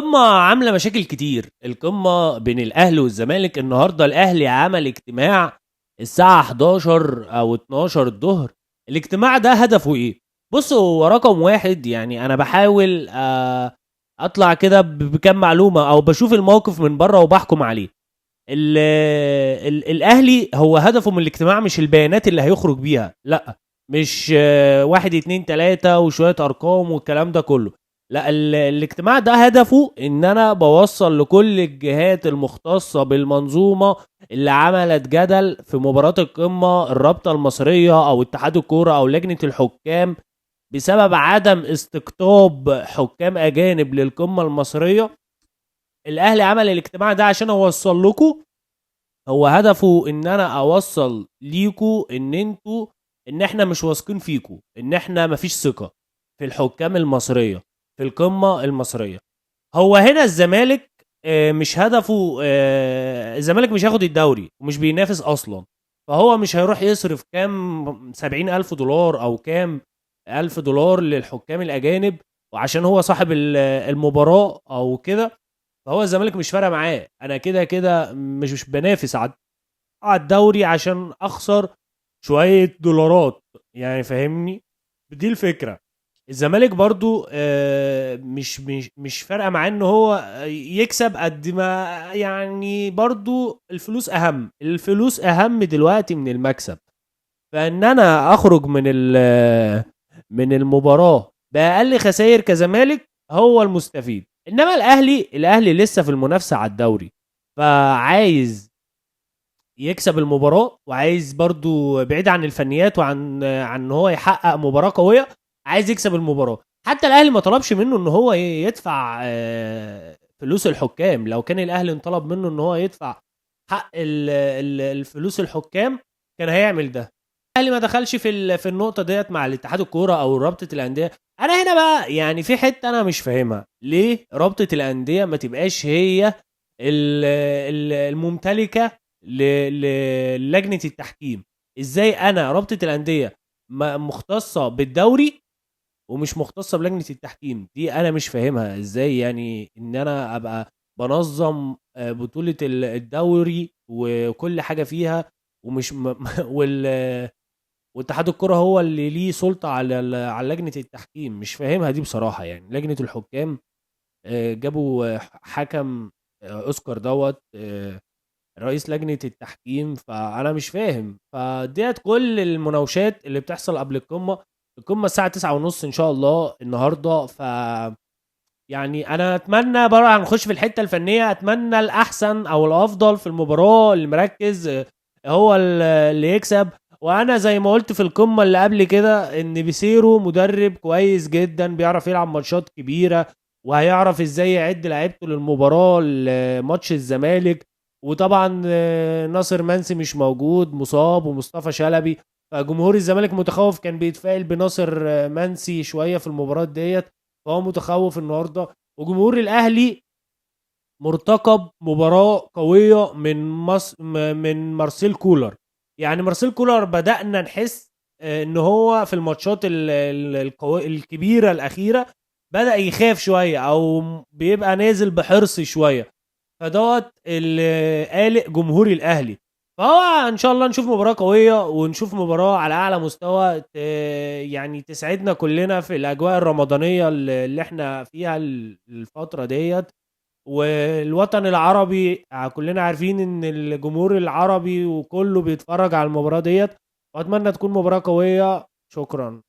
القمة عاملة مشاكل كتير. القمة بين الأهلي والزمالك النهاردة الأهلي عمل اجتماع الساعة 11 أو 12 الظهر. الاجتماع ده هدفه إيه؟ بص، هو رقم واحد، يعني أنا بحاول أطلع كده بكم معلومة أو بشوف الموقف من بره وبحكم عليه. ال ال الأهلي هو هدفه من الاجتماع مش البيانات اللي هيخرج بيها، لا، مش 1 2 3 وشوية أرقام والكلام ده كله، لا. الاجتماع ده هدفه ان انا بوصل لكل الجهات المختصة بالمنظومة اللي عملت جدل في مباراة القمة، الرابطة المصرية او اتحاد الكورة او لجنة الحكام، بسبب عدم استقطاب حكام اجانب للقمة المصرية. الاهلي عمل الاجتماع ده عشان اوصل لكم، هو هدفه ان انا اوصل ليكم ان انتوا، ان احنا مش واثقين فيكم، ان احنا مفيش ثقة في الحكام المصرية في القمة المصرية. هو هنا الزمالك مش هدفه، الزمالك مش هياخد الدوري ومش بينافس أصلا، فهو مش هيروح يصرف كام 70,000 دولار أو كام ألف دولار للحكام الأجانب، وعشان هو صاحب المباراة أو كده. فهو الزمالك مش فارقة معاه، أنا كده كده مش بنافس على الدوري عشان أخسر شوية دولارات، يعني فاهمني؟ دي الفكرة. الزمالك برضو مش فارقه معاه ان هو يكسب قد ما، يعني برضو الفلوس اهم، الفلوس اهم دلوقتي من المكسب. فان انا اخرج من المباراة باقل خسائر كزمالك هو المستفيد. انما الاهلي لسه في المنافسة على الدوري، فعايز يكسب المباراة، وعايز برضو بعيد عن الفنيات وعن عن هو يحقق مباراة قوية، عايز يكسب المباراة. حتى الاهلي ما طلبش منه ان هو يدفع فلوس الحكام. لو كان الاهلي انطلب منه ان هو يدفع حق الفلوس الحكام كان هيعمل ده. الاهلي ما دخلش في النقطة ديت مع الاتحاد الكورة او رابطه الاندية. انا هنا بقى يعني في حتة انا مش فاهمها، ليه رابطه الاندية ما تبقاش هي الممتلكه للجنة التحكيم؟ ازاي انا رابطه الاندية مختصة بالدوري ومش مختصة بلجنه التحكيم؟ دي انا مش فاهمها ازاي، يعني ان انا ابقى بنظم بطوله الدوري وكل حاجة فيها ومش واتحاد الكره هو اللي ليه سلطة على لجنة التحكيم. مش فاهمها دي بصراحة. يعني لجنة الحكام جابوا حكم اوسكار دوت رئيس لجنة التحكيم، فانا مش فاهم. فديت كل المناوشات اللي بتحصل قبل القمه. القمه الساعة 9:30 ان شاء الله النهارده. ف يعني انا اتمنى بقى هنخش في الحتة الفنية، اتمنى الاحسن او الافضل في المباراة، اللي مركز هو اللي يكسب. وانا زي ما قلت في القمه اللي قبل كده ان بيسيرو مدرب كويس جدا، بيعرف يلعب ماتشات كبيرة، وهيعرف ازاي يعد لعيبته للمباراة لماتش الزمالك. وطبعا ناصر منسي مش موجود، مصاب، ومصطفى شلبي، فجمهور الزمالك متخوف، كان بيتفائل بناصر منسي شوية في المباراة ديت، فهو متخوف النهارده. وجمهور الاهلي مرتقب مباراة قوية من مارسيل كولر. يعني مارسيل كولر بدأنا نحس ان هو في الماتشات الكبيرة الاخيرة بدأ يخاف شوية او بيبقى نازل بحرص شوية، فدوت اللي قالق جمهور الاهلي. فهو ان شاء الله نشوف مباراة قوية ونشوف مباراة على اعلى مستوى، يعني تسعدنا كلنا في الاجواء الرمضانية اللي احنا فيها الفترة ديت. والوطن العربي كلنا عارفين ان الجمهور العربي وكله بيتفرج على المباراة ديت، واتمنى تكون مباراة قوية. شكرا.